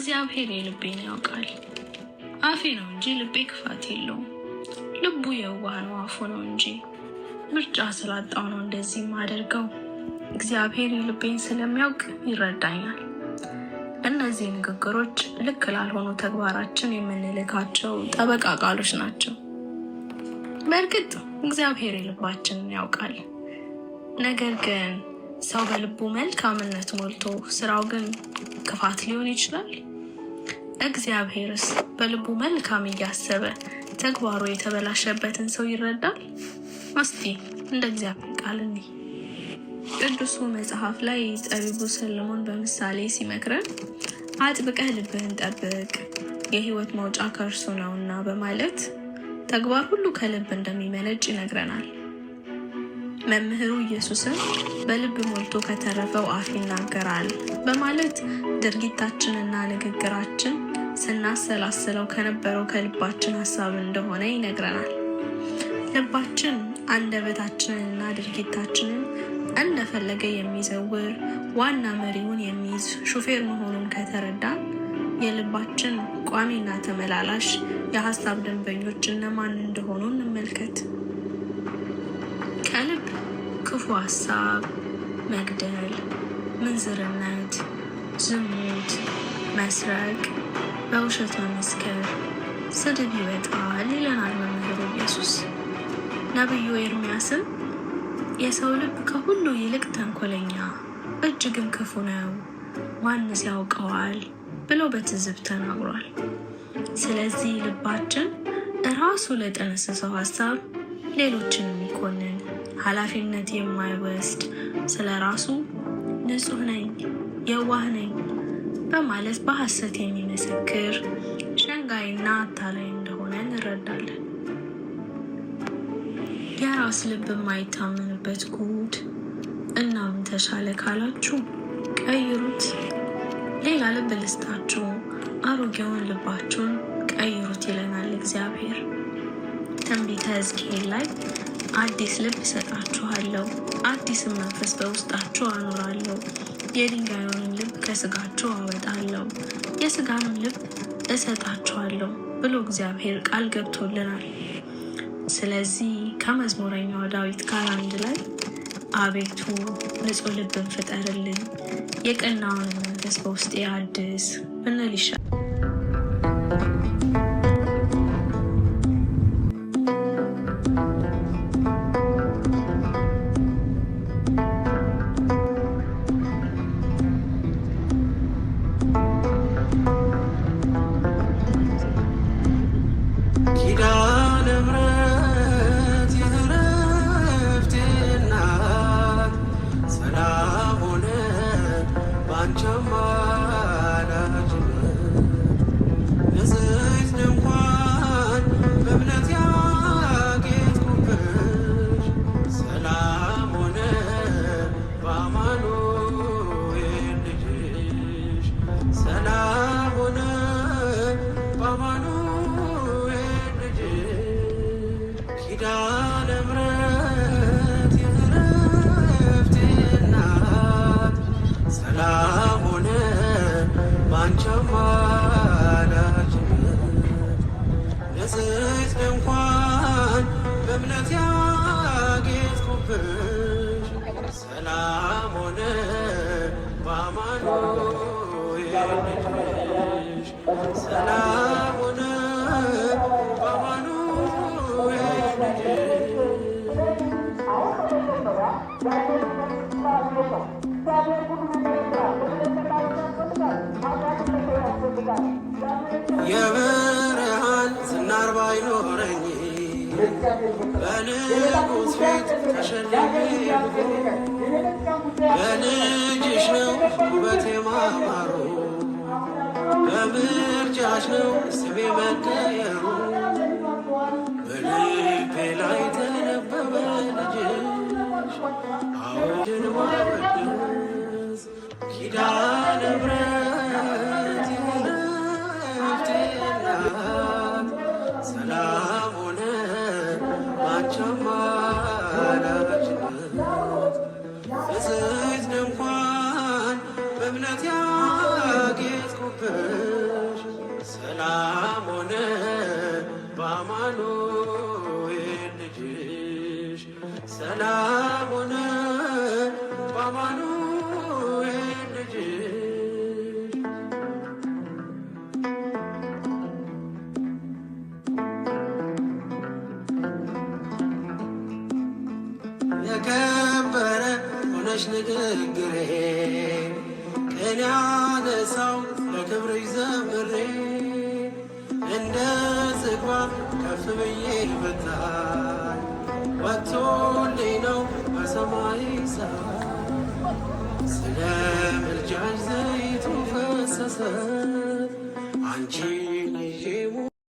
እግዚአብሔር የልቤን ያውቃል። አፌ ነው እንጂ ልቤ ክፋት የለውም። ልቡ የዋህ ነው አፉ ነው እንጂ። ምርጫ ስላጣው ነው እንደዚህ የማደርገው። እግዚአብሔር የልቤን ስለሚያውቅ ይረዳኛል። እነዚህ ንግግሮች ልክ ላልሆኑ ተግባራችን የምንልካቸው ጠበቃ ቃሎች ናቸው። በእርግጥ እግዚአብሔር የልባችንን ያውቃል። ነገር ግን ሰው በልቡ መልካምነት ሞልቶ ስራው ግን ክፋት ሊሆን ይችላል። እግዚአብሔርስ በልቡ መልካም እያሰበ ተግባሩ የተበላሸበትን ሰው ይረዳል? እስቲ እንደ እግዚአብሔር ቃል እንይ። ቅዱሱ መጽሐፍ ላይ ጠቢቡ ሰሎሞን በምሳሌ ሲመክረን አጥብቀህ ልብህን ጠብቅ፣ የሕይወት መውጫ ከእርሱ ነውና በማለት ተግባር ሁሉ ከልብ እንደሚመነጭ ይነግረናል። መምህሩ ኢየሱስም በልብ ሞልቶ ከተረፈው አፍ ይናገራል በማለት ድርጊታችንና ንግግራችን ስናሰላስለው ከነበረው ከልባችን ሀሳብ እንደሆነ ይነግረናል። ልባችን አንደበታችንንና ድርጊታችንን እንደፈለገ የሚዘውር ዋና መሪውን የሚይዝ ሹፌር መሆኑን ከተረዳን የልባችን ቋሚና ተመላላሽ የሀሳብ ደንበኞች እነማን እንደሆኑ እንመልከት። ከልብ ክፉ ሀሳብ፣ መግደል፣ ምንዝርነት፣ ዝሙት፣ መስረቅ፣ በውሸት መመስከር፣ ስድብ ይወጣል ይለናል መምህሩ ኢየሱስ። ነቢዩ ኤርምያስም የሰው ልብ ከሁሉ ይልቅ ተንኮለኛ እጅግም ክፉ ነው፣ ማንስ ያውቀዋል ብሎ በትዝብት ተናግሯል። ስለዚህ ልባችን እራሱ ለጠነሰሰው ሀሳብ ሌሎችን የሚኮንን ኃላፊነት የማይወስድ ስለ ራሱ ንጹሕ ነኝ፣ የዋህ ነኝ በማለት በሐሰት የሚመሰክር ሸንጋይና አታላይ እንደሆነ እንረዳለን። የራስ ልብ የማይታመንበት ጉድ። እና ምን ተሻለ ካላችሁ ቀይሩት። ሌላ ልብ ልስጣችሁ፣ አሮጌውን ልባችሁን ቀይሩት ይለናል እግዚአብሔር። ትንቢተ ሕዝቅኤል ላይ አዲስ ልብ እሰጣችኋለሁ፣ አዲስም መንፈስ በውስጣችሁ አኖራለሁ፣ የድንጋዩንም ልብ ከስጋችሁ አወጣለሁ፣ የስጋንም ልብ እሰጣችኋለሁ ብሎ እግዚአብሔር ቃል ገብቶልናል። ስለዚህ ከመዝሙረኛው ዳዊት ጋር አንድ ላይ አቤቱ ንጹሕ ልብን ፍጠርልኝ፣ የቀናውን መንፈስ በውስጤ አድስ ብንል ይሻላል። ኪዳነ ምሕረት የዕረፍቴ እናት ሰላም ሆነ ባንቺ አማላጅነት ንጽሕት ድንኳን በእምነት ያጌጥኩብሽ ሰላም ሆነ በአማኑኤል ልጅሽ ሰላም ሆነ በአማኑኤል ልጅሽ ኪዳነ ምሕረት የዕረፍቴ እናት ሰላም ሆነ ባንቺ አማላጅነት ንጽሕት ድንኳን በእምነት ያጌጥኩብሽ ሰላም ሆነ በአማኑኤል ልጅሽ ሰላም ሆነ በአማኑኤል ልጅሽ። የብርሃን ዝናር ባይኖረኝ በንጉሥ ፊት ተሸልሜ በልጅሽ ነው ውበቴ ማማሩ በምርጫሽ ነው ስሜ መቀየሩ በልቤ ላይ ተነበበ ልጅሽ አዎን ማወደስ ኪዳነ ምሕረት የዕረፍቴ እናት ሰላም ሆነ ባንቺ አማላጅነት ንጽሕት ድንኳን በእምነት ያጌጥኩብሽ ሰላም ሆነ በአማኑኤል ልጅሽ ሰላም ሆነ በአማኑኤል ልጅሽ። የከበረ ሆነሽ ንግግሬ ቅኔ ያነሳው ለክብርሽ ዘምሬ እንደ ዝግባ ከፍ ብዬ ብታይ ወጥቶልኝ ነው በሰማይ ሰማይ ስለ ምልጃሽ ዘይቱ ፈሰሰ አንቺ